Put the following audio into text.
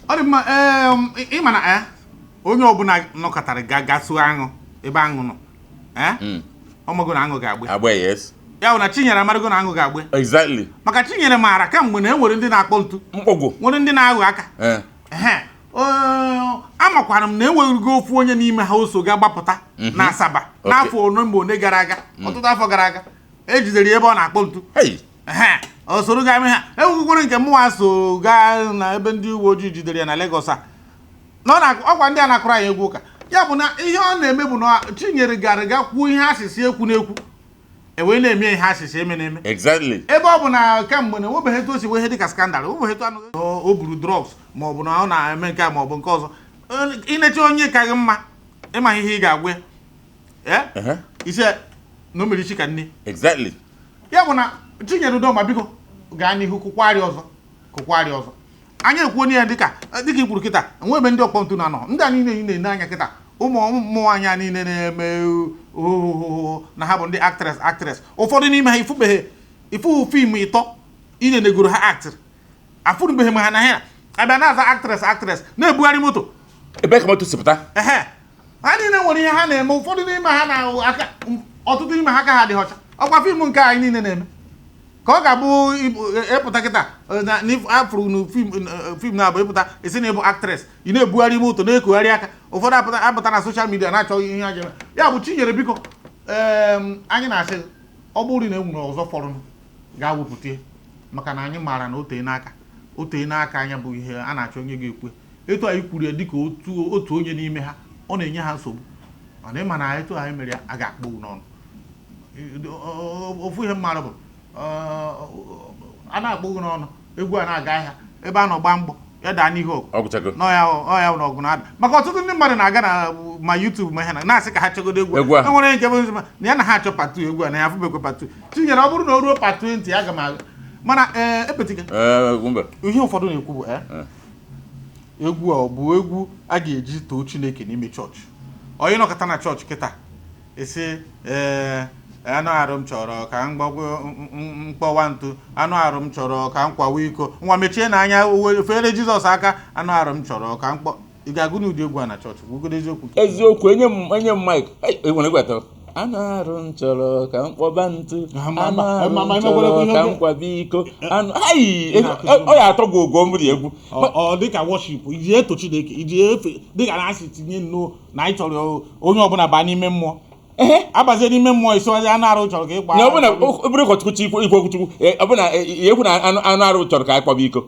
Ọ dị mma. Ee, ị ma na onye ọbụla nọkọtara ga gasuo aṅụ ebe aṅụ nọ, ọ mago na aṅụ ga-agba. Agba, yes. Ya bụ na Chinyere amarago na aṅụ ga-agba. Maka Chinyere maara kamgbe na e nwere ndị na-akpọ ntu, mkpọgwụ, nwere ndị na-aghọ aka. Ehe. Amakwara m na enweghị ofu onye n'ime ha o so ga gbapụta na Asaba n'afọ one mgbe one gara aga, ọtụtụ afọ gara aga, ejidere ya ebe ọ na-akpọ ntu. Ehe, o soro gaa mee ha ewukwere nke mụnwa so gaa na ebe ndị uwe ojii jidere ya na Lagos a na ọ na ọkwa ndị a na-akụrụ anyị egwu ụka. Ya bụ na ihe ọ na-eme bụ na Chinyere gara ga kwuo ihe asịsị ekwu n'ekwu, e wee na-eme ihe asịsị eme na-eme. Ebe ọ bụ na kemgbe na enwebeghị etu o si wee ihe dịka scandal, enwebeghị etu anụ o buru drugs ma ọ bụ na ọ na-eme nke a ma ọ bụ nke ọzọ. Inecha onye ka gị mma ịma ihe ị ga-agwa ya. Ise na o mere isi ka nne. Ya bụ na Chinyere Udoma, biko gaa n'ihu, kụkwarị ọzọ, kụkwarị ọzọ. Anyị ekwuo ya dịka i kwuru kịta, enwe ebe ndị ọkpọ ntu na-anọ. Ndị a niile ị na-ene anya kịta, ụmụ ụmụ nwaanyị a niile na-eme ohohoho na ha bụ ndị actress actress, ụfọdụ n'ime ha ifubeghị ifu film ịtọ ị na-enegoro ha act, afụrụbeghị m ha na ha abịa na-aza actress actress na-ebugharị moto. Ebe ka moto si pụta? Ehe, ha niile nwere ihe ha na-eme. Ụfọdụ n'ime ha na aka, ọtụtụ n'ime ha aka ha adịghị ọcha. Ọkwa film nke anyị niile na-eme ka ọ ga-abụ ịpụta kịta na afụrụ na film na-abụ ịpụta esi na ịbụ actress, ị na-ebugharị moto, na-ekogharị aka. Ụfọdụ apụta apụta na social media na-achọghị ihe ha ga-eme. Ya bụ Chinyere, biko, anyị na-asị ọ bụrụ na e nwere ọzọ fọrọ, ga-awepụta ya, maka na anyị maara na o tee n'aka, o tee n'aka. Anya bụ ihe a na-achọ onye ga-ekwe etu anyị kwuru ya dịka otu onye n'ime ha ọ na-enye ha nsogbu. Mana ịma na etu anyị mere ya, a ga-akpọ n'ọnụ. Ofu ihe mmadụ bụ a na-akpọ gị n'ọnụ, egwu a na-aga ahịa ebe a nọ gbaa mgbọ ya daa n'ihu ọgụ. Ọ gwụchago. N'ọya na ọgụ na-ada, maka ọtụtụ ndị mmadụ na-aga na ma YouTube ma ihe na-asị ka ha chọgodo egwu. Egwu ahụ. E nwere nke bụ na ya na ha achọ part 2 egwu a na ya afụbekwe part 2. Tinyere ọ bụrụ na o ruo part 20, aga m aga. Mana ee, epetika. Ee, mba. Ihe ụfọdụ na-ekwu bụ egwu a, ọ bụ egwu a ga-eji too Chineke n'ime chọọchị? Onye nọkọta na chọọchị kịta esi, ee, anụ arụ m chọrọ ka m gbagwo mkpọwa ntu, anụ arụ m chọrọ ka m kwawa iko, nwa mechie n'anya uwe fere Jizọs aka, anụ arụ m chọrọ ka m kpọ, ị ga-agụ n'ụdị egwu a na chọọchị? Kwugodo eziokwu. Eziokwu, enye m mic. Enwere egwu atọ. Anụ arụ m chọrọ ka m kpọba ntu, anụ arụ m chọrọ ka m kwaba iko, anụ ai ọ ya atọ gị ụgwọ mmiri egwu. Ọ dịka worship iji eto Chineke, iji efe dịka na asị tinye nnọọ na anyị chọrọ onye ọbụla baa n'ime mmụọ, abazie n'ime mmụọ, isi onye anụ arụ chọrọ ka ị gbaa. Na ọ bụ na obere ụkọchukwu chi ikwu okwuchukwu, ọ bụ na ekwu na anụ arụ chọrọ ka anyị kwaba iko.